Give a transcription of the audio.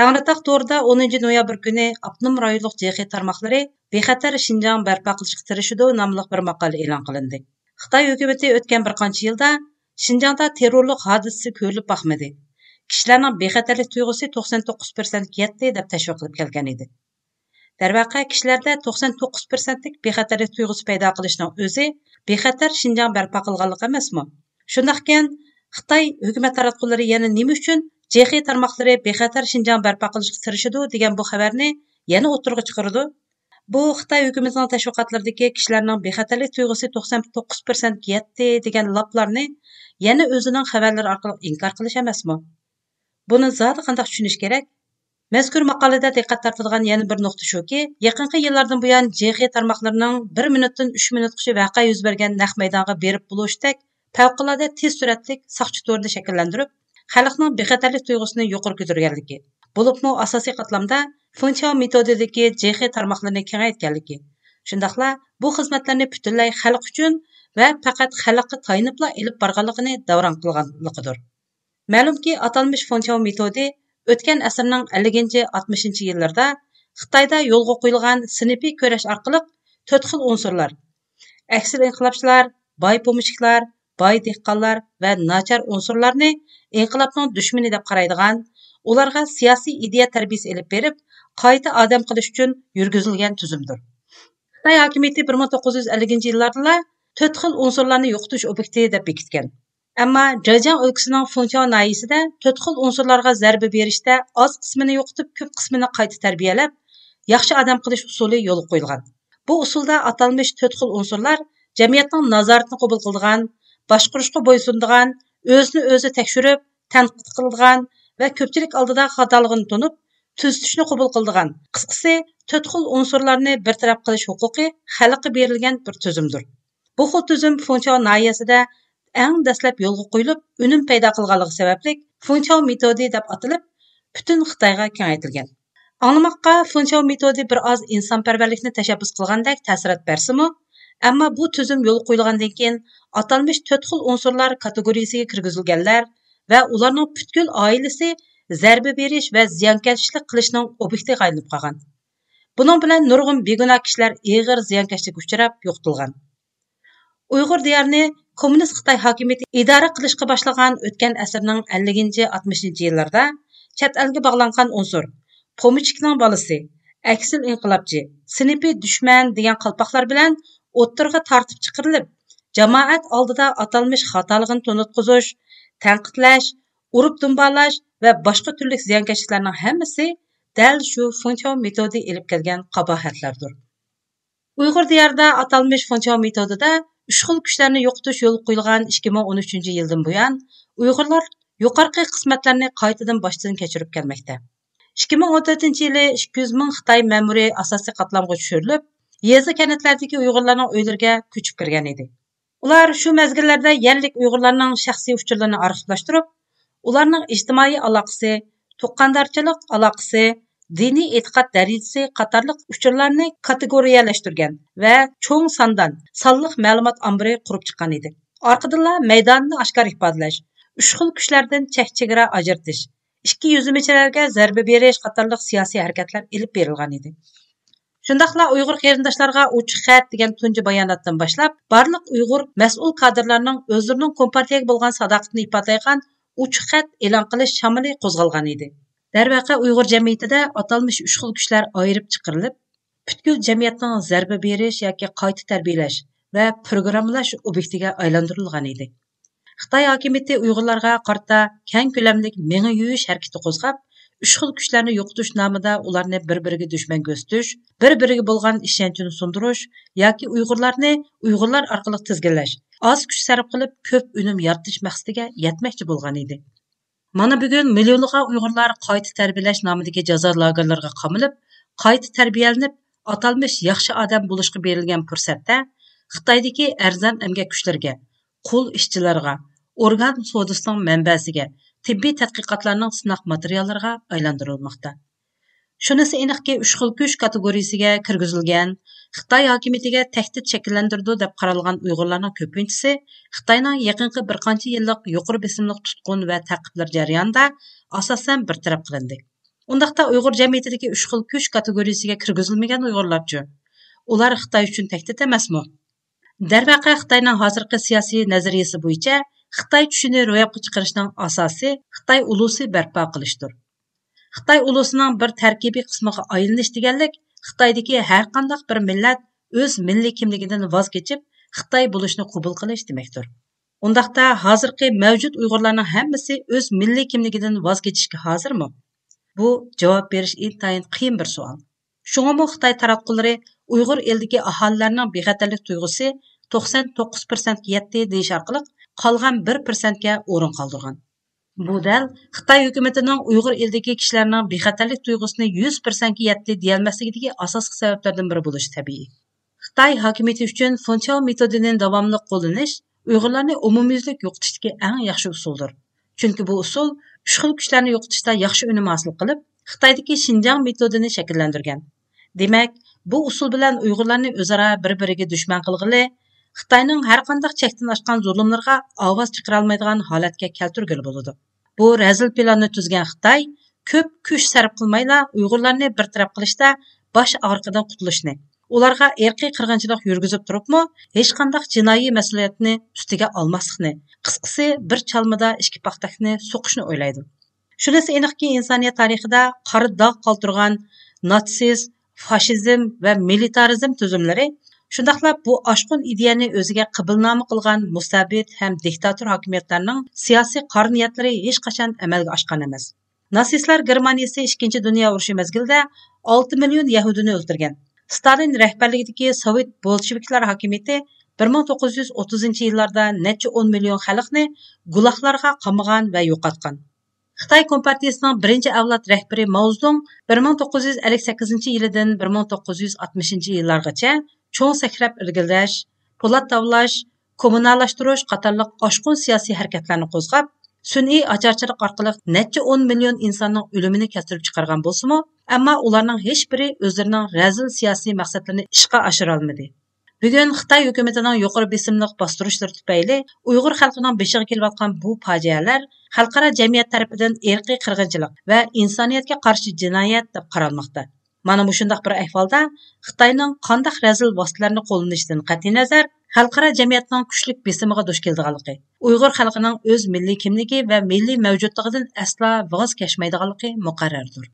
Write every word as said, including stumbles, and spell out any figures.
تەڭرىتاغ تورىدا ئونىنچى نويابىر كۈنى ئاپتونوم رايونلۇق جېخې تارماقلىرى بىخەتەر شىنجاڭ بەرپا قىلىشقا تىرىشىدۇ ناملىق بىر ماقالە ئېلان قىلىندى. خىتاي ھۆكۈمىتى ئۆتكەن بىر قانچە يىلدا شىنجاڭدا تېررورلۇق ھادىسىسى كۆرۈلۈپ باقمىدى. كىشىلەرنىڭ بىخەتەرلىك تۇيغۇسى توقسان توققۇز پىرسەنتكە يەتتى دەپ تەشۋىق قىلىپ كەلگەن ئىدى. دەرۋەقە، كىشىلەردە توقسان توققۇز پىرسەنتلىك بىخەتەرلىك تۇيغۇسى پەيدا قىلىشنىڭ ئۆزى بىخەتەر شىنجاڭ بەرپا قىلغانلىق ئەمەسمۇ؟ شۇنداقكەن، خىتاي ھۆكۈمەت تاراتقۇلىرى يەنە نېمە ئۈچۈن جېخې تارماقلىرى بىخەتەر شىنجاڭ بەرپا قىلىشقا تىرىشىدۇ دېگەن بۇ خەۋەرنى يەنە ئوتتۇرىغا چىقىرىدۇ؟ بۇ خىتاي ھۆكۈمىتىنىڭ تەشۋىقاتلىرىدىكى كىشىلەرنىڭ بىخەتەرلىك تۇيغۇسى توقسان توققۇز پىرسەنتكە يەتتى دېگەن لاپلارنى يەنە ئۆزىنىڭ خەۋەرلىرى ئارقىلىق ئىنكار قىلىش ئەمەسمۇ؟ بۇنى زادى قانداق چۈشىنىش كېرەك؟ مەزكۇر ماقالىدە دىققەت تارتىدىغان يەنە بىر نۇقتا شۇكى، يېقىنقى يىللاردىن بۇيان جېخې تارماقلىرىنىڭ بىر مىنۇتتىن ئۈچ مىنۇتقىچە ۋەقە يۈز بەرگەن نەق مەيدانغا بېرىپ بولۇشتەك پەۋقۇلئاددە تېز سۈرئەتلىك ساقچى تورىنى شەكىللەندۈرۈپ، خەلقنىڭ بىخەتەرلىك تۇيغۇسىنى يۇقىرى كۆتۈرگەنلىكى، بولۇپمۇ ئاساسىي قاتلامدا فېڭچياۋ مېتودىدىكى جېخې تارماقلىرىنى كېڭەيتكەنلىكى، شۇنداقلا بۇ خىزمەتلەرنى پۈتۈنلەي خەلق ئۈچۈن ۋە پەقەت خەلققە تايىنىپلا ئېلىپ بارغانلىقىنى داۋراڭ قىلغانلىقىدۇر. مەلۇمكى، ئاتالمىش فېڭچياۋ مېتودى ئۆتكەن ئەسىرنىڭ ئەللىكىنچى، ئاتمىشىنچى يىللىرىدا خىتايدا يولغا قويۇلغان سىنىپىي كۈرەش ئارقىلىق تۆت خىل ئۇنسۇرلار، ئەكسىل ئىنقىلابچىلار، باي پومېشچىكلار، باي دېھقانلار ۋە ناچار ئۇنسۇرلارنى ئىنقىلابنىڭ دۈشمىنى دەپ قارايدىغان، ئۇلارغا سىياسىي ئىدىيە تەربىيىسى ئېلىپ بېرىپ، قايتا ئادەم قىلىش ئۈچۈن يۈرگۈزۈلگەن تۈزۈمدۇر. خىتاي ھاكىمىيىتى بىر مىڭ توققۇز يۈز ئەللىكىنچى يىللاردىلا تۆت خىل ئۇنسۇرلارنى يوقىتىش ئوبيېكتى دەپ بېكىتكەن. ئەمما جېجياڭ ئۆلكىسىنىڭ فېڭچياۋ ناھىيەسىدە تۆت خىل ئۇنسۇرلارغا زەربە بېرىشتە ئاز قىسمىنى يوقىتىپ، كۆپ قىسمىنى قايتا تەربىيەلەپ، ياخشى ئادەم قىلىش ئۇسۇلى يولغا قويۇلغان. بۇ ئۇسۇلدا ئاتالمىش تۆت خىل ئۇنسۇرلار جەمئىيەتنىڭ نازارىتىنى قوبۇل قىلىدىغان، باشقۇرۇشقا بويسۇنىدىغان، ئۆزىنى ئۆزى تەكشۈرۈپ، تەنقىد قىلىدىغان ۋە كۆپچىلىك ئالدىدا خاتالىقىنى تونۇپ، تۈزىتىشنى قوبۇل قىلىدىغان، قىسقىسى، تۆت خىل ئۇنسۇرلارنى بىر تەرەپ قىلىش ھوقۇقى خەلققە بېرىلگەن بىر تۈزۈمدۇر. بۇ خىل تۈزۈم فېڭچياۋ ناھىيەسىدە ئەڭ دەسلەپ يولغا قويۇلۇپ، ئۈنۈم پەيدا قىلغانلىقى سەۋەبلىك فېڭچياۋ مېتودى دەپ ئاتىلىپ، پۈتۈن خىتايغا كېڭەيتىلگەن. ئاڭلىماققا فېڭچياۋ مېتودى بىر ئاز ئىنسانپەرۋەرلىكنى تەشەببۇس قىلغاندەك تەسىرات بەرسىمۇ، ئەمما بۇ تۈزۈم يولغا قويۇلغاندىن كېيىن، ئاتالمىش تۆت خىل ئۇنسۇرلار كاتېگورىيىسىگە كىرگۈزۈلگەنلەر ۋە ئۇلارنىڭ پۈتكۈل ئائىلىسى زەربە بېرىش ۋە زىيانكەشلىك قىلىشنىڭ ئوبيېكتىغا ئايلىنىپ قالغان. بۇنىڭ بىلەن نۇرغۇن بىگۇناھ كىشىلەر ئېغىر زىيانكەشلىككە ئۇچراپ يوقىتىلغان. ئۇيغۇر دىيارىنى كوممۇنىست خىتاي ھاكىمىيىتى ئىدارە قىلىشقا باشلىغان ئۆتكەن ئەسىرنىڭ ئەللىكىنچى، ئاتمىشىنچى يىللىرىدا چەت ئەلگە باغلانغان ئۇنسۇر، پومېشچىكنىڭ بالىسى، ئەكسىل ئىنقىلابچى، سىنىپىي دۈشمەن دېگەن قالپاقلار بىلەن ئوتتۇرىغا تارتىپ چىقىرىلىپ، جامائەت ئالدىدا ئاتالمىش خاتالىقىنى تونۇتقۇزۇش، تەنقىدلەش، ئۇرۇپ دۇمبالاش ۋە باشقا تۈرلۈك زىيانكەشلىكلەرنىڭ ھەممىسى دەل شۇ فېڭچياۋ مېتودى ئېلىپ كەلگەن قاباھەتلەردۇر. ئۇيغۇر دىيارىدا ئاتالمىش فېڭچياۋ مېتودىدا ئۈچ خىل كۈچلەرنى يوقىتىش يولغا قويۇلغان ئىككى مىڭ ئون ئۈچىنچى يىلدىن بۇيان، ئۇيغۇرلار يۇقىرىقى قىسمەتلەرنى قايتىدىن باشتىن كەچۈرۈپ كەلمەكتە. ئىككى مىڭ ئون تۆتىنچى يىلى ئىككى يۈز مىڭ خىتاي مەمۇرى ئاساسىي قاتلامغا چۈشۈرۈلۈپ، يېزا، كەنتلەردىكى ئۇيغۇرلارنىڭ ئۆيلىرىگە كۆچۈپ كىرگەن ئىدى. ئۇلار شۇ مەزگىللەردە يەرلىك ئۇيغۇرلارنىڭ شەخسىي ئۇچۇرلىرىنى ئارخىپلاشتۇرۇپ، ئۇلارنىڭ ئىجتىمائىي ئالاقىسى، تۇغقاندارچىلىق ئالاقىسى، دىنىي ئېتىقاد دەرىجىسى قاتارلىق ئۇچۇرلارنى كاتېگورىيەلەشتۈرگەن ۋە چوڭ ساندان سانلىق مەلۇمات ئامبىرى قۇرۇپ چىققان ئىدى. ئارقىدىنلا مەيدانىنى ئاشكارا ئىپادىلەش، ئۈچ خىل كۈچلەردىن چەك چېگرا ئاجرىتىش، ئىككى يۈزلىمىچىلەرگە زەربە بېرىش قاتارلىق سىياسىي ھەرىكەتلەر ئېلىپ بېرىلغان ئىدى. شۇنداقلا ئۇيغۇر قېرىنداشلارغا ئوچۇق خەت دېگەن تۇنجى باياناتتىن باشلاپ، بارلىق ئۇيغۇر مەسئۇل كادىرلارنىڭ ئۆزلىرىنىڭ كومپارتىيەگە بولغان ساداقىتىنى ئىپادىلەيدىغان ئوچۇق خەت ئېلان قىلىش شامىلى قوزغالغان ئىدى. دەرۋەقە، ئۇيغۇر جەمئىيىتىدە ئاتالمىش ئۈچ خىل كۈچلەر ئايرىپ چىقىرىلىپ، پۈتكۈل جەمئىيەتنىڭ زەربە بېرىش ياكى قايتا تەربىيەلەش ۋە پروگراممىلاش ئوبيېكتىگە ئايلاندۇرۇلغان ئىدى. خىتاي ھاكىمىيىتى ئۇيغۇرلارغا قارىتا كەڭ كۆلەملىك مېڭە يۇيۇش ھەرىكىتى قوزغاپ، ئۈچ خىل كۈچلەرنى يوقىتىش نامىدا ئۇلارنى بىر-بىرىگە دۈشمەن كۆرسىتىش، بىر-بىرىگە بولغان ئىشەنچىنى سۇندۇرۇش ياكى ئۇيغۇرلارنى ئۇيغۇرلار ئارقىلىق تىزگىنلەش، ئاز كۈچ سەرپ قىلىپ كۆپ ئۈنۈم يارىتىش مەقسىتىگە يەتمەكچى بولغان ئىدى. مانا بۈگۈن مىليونلىغان ئۇيغۇرلار قايتا تەربىيەلەش نامىدىكى جازا لاگېرلىرىغا قامىلىپ، قايتا تەربىيەلىنىپ، ئاتالمىش ياخشى ئادەم بولۇشقا بېرىلگەن پۇرسەتتە خىتايدىكى ئەرزان ئەمگەك كۈچلىرىگە، قۇل ئىشچىلارغا، ئورگان سودىسىنىڭ مەنبەسىگە، تېببىي تەتقىقاتلارنىڭ سىناق ماتېرىياللىرىغا ئايلاندۇرۇلماقتا. شۇنىسى ئېنىقكى، ئۈچ خىل كۈچ كاتېگورىيىسىگە كىرگۈزۈلگەن، خىتاي ھاكىمىيىتىگە تەھدىت شەكىللەندۈرىدۇ دەپ قارالغان ئۇيغۇرلارنىڭ كۆپىنچىسى خىتاينىڭ يېقىنقى بىر قانچە يىللىق يۇقىرى بېسىملىق تۇتقۇن ۋە تەقىپلىرى جەريانىدا ئاساسەن بىر تەرەپ قىلىندى. ئۇنداقتا ئۇيغۇر جەمئىيىتىدىكى ئۈچ خىل كۈچ كاتېگورىيىسىگە كىرگۈزۈلمىگەن ئۇيغۇرلارچۇ؟ ئۇلار خىتاي ئۈچۈن تەھدىت ئەمەسمۇ؟ دەرۋەقە، خىتاينىڭ ھازىرقى سىياسىي نەزەرىيىسى بويىچە خىتاي چۈشىنى روياپقا چىقىرىشنىڭ ئاساسى خىتاي ئۇلۇسى بەرپا قىلىشتۇر. خىتاي ئۇلۇسىنىڭ بىر تەركىبىي قىسمىغا ئايلىنىش دېگەنلىك خىتايدىكى ھەرقانداق بىر مىللەت ئۆز مىللىي كىملىكىدىن ۋاز كېچىپ، خىتاي بولۇشنى قوبۇل قىلىش دېمەكتۇر. ئۇنداقتا ھازىرقى مەۋجۇت ئۇيغۇرلارنىڭ ھەممىسى ئۆز مىللىي كىملىكىدىن ۋاز كېچىشكە ھازىرمۇ؟ بۇ جاۋاب بېرىش ئىنتايىن قىيىن بىر سوئال. شۇڭىمۇ خىتاي تاراتقۇلىرى ئۇيغۇر ئېلىدىكى ئاھالىلەرنىڭ بىخەتەرلىك تۇيغۇسى توقسان توققۇز پىرسەنتكە يەتتى دېيىش ئارقىلىق قالغان بىر پىرسەنتكە ئورۇن قالدۇرغان. بۇ دەل خىتاي ھۆكۈمىتىنىڭ ئۇيغۇر ئېلىدىكى كىشىلەرنىڭ بىخەتەرلىك تۇيغۇسىنى يۈز پىرسەنتكە يەتتى دېيەلمەسلىكىدىكى ئاساسلىق سەۋەبلەردىن بىرى بولۇشى تەبىئىي. خىتاي ھاكىمىيىتى ئۈچۈن فۇنچياۋ مېتودىنى داۋاملىق قوللىنىش ئۇيغۇرلارنى ئومۇميۈزلۈك يوقىتىشتىكى ئەڭ ياخشى ئۇسۇلدۇر. چۈنكى بۇ ئۇسۇل ئۈچ خىل كۈچلەرنى يوقىتىشتا ياخشى ئۈنۈم ھاسىل قىلىپ، خىتايدىكى شىنجاڭ مېتودىنى شەكىللەندۈرگەن. دېمەك، بۇ ئۇسۇل بىلەن ئۇيغۇرلارنى ئۆزئارا بىر-بىرىگە دۈشمەن قىلغىلى، خىتاينىڭ ھەرقانداق چەكتىن ئاشقان زۇلۇملىرىغا ئاۋاز چىقىرالمايدىغان ھالەتكە كەلتۈرگىلى بولىدۇ. بۇ رەزىل پىلاننى تۈزگەن خىتاي كۆپ كۈچ سەرپ قىلمايلا ئۇيغۇرلارنى بىر تەرەپ قىلىشتا باش ئاغرىقىدىن قۇتۇلۇشنى، ئۇلارغا ئىرقىي قىرغىنچىلىق يۈرگۈزۈپ تۇرۇپمۇ ھېچقانداق جىنايى مەسئۇلىيەتنى ئۈستىگە ئالماسلىقنى، قىسقىسى، بىر چالمىدا ئىككى پاختەكنى سوقۇشنى ئويلايدۇ. شۇنىسى ئېنىقكى، ئىنسانىيەت تارىخىدا قارا داغ قالدۇرغان ناتسىست، فاشىزم ۋە مىلىتارىزم تۈزۈملىرى، شۇنداقلا بۇ ئاشقۇن ئىدىيەنى ئۆزىگە قىبىلنامە قىلغان مۇستەبىت ھەم دىكتاتور ھاكىمىيەتلەرنىڭ سىياسىي قارا نىيەتلىرى ھېچقاچان ئەمەلگە ئاشقان ئەمەس. ناتسىستلار گېرمانىيىسى ئىككىنچى دۇنيا ئۇرۇشى مەزگىلىدە ئالتە مىليون يەھۇدىينى ئۆلتۈرگەن. ستالىن رەھبەرلىكىدىكى سوۋېت بولشېۋىكلار ھاكىمىيىتى بىر مىڭ توققۇز يۈز ئوتتۇزىنچى يىللاردا نەچچە ئون مىليون خەلقنى گۇلاگلارغا قامىغان ۋە يوقاتقان. خىتاي كومپارتىيىسىنىڭ بىرىنچى ئەۋلاد رەھبىرى ماۋزېدۇڭ بىر مىڭ توققۇز يۈز ئەللىك سەككىزىنچى يىلىدىن بىر مىڭ توققۇز يۈز ئاتمىشىنچى يىللارغىچە چوڭ سەكرەپ ئىلگىرىلەش، پولات تاۋلاش، كوممۇنالاشتۇرۇش قاتارلىق ئاشقۇن سىياسىي ھەرىكەتلەرنى قوزغاپ، سۈنئىي ئاچارچىلىق ئارقىلىق نەچچە ئون مىليون ئىنساننىڭ ئۆلۈمىنى كەلتۈرۈپ چىقارغان بولسىمۇ، ئەمما ئۇلارنىڭ ھېچبىرى ئۆزلىرىنىڭ رەزىل سىياسىي مەقسەتلىرىنى ئىشقا ئاشۇرالمىدى. بۈگۈن خىتاي ھۆكۈمىتىنىڭ يۇقىرى بېسىملىق باستۇرۇشلىرى تۈپەيلى ئۇيغۇر خەلقىنىڭ بېشىغا كېلىۋاتقان بۇ پاجىئەلەر خەلقئارا جەمئىيەت تەرىپىدىن ئىرقىي قىرغىنچىلىق ۋە ئىنسانىيەتكە قارشى جىنايەت دەپ قارالماقتا. مانا مۇشۇنداق بىر ئەھۋالدا خىتاينىڭ قانداق رەزىل ۋاسىتىلەرنى قوللىنىشىدىن قەتئىينەزەر، خەلقئارا جەمئىيەتنىڭ كۈچلۈك بېسىمىغا دۇچ كېلىدىغانلىقى، ئۇيغۇر خەلقىنىڭ ئۆز مىللىي كىملىكى ۋە مىللىي مەۋجۇتلۇقىدىن ئەسلا ۋاز كەچمەيدىغانلىقى مۇقەررەردۇر.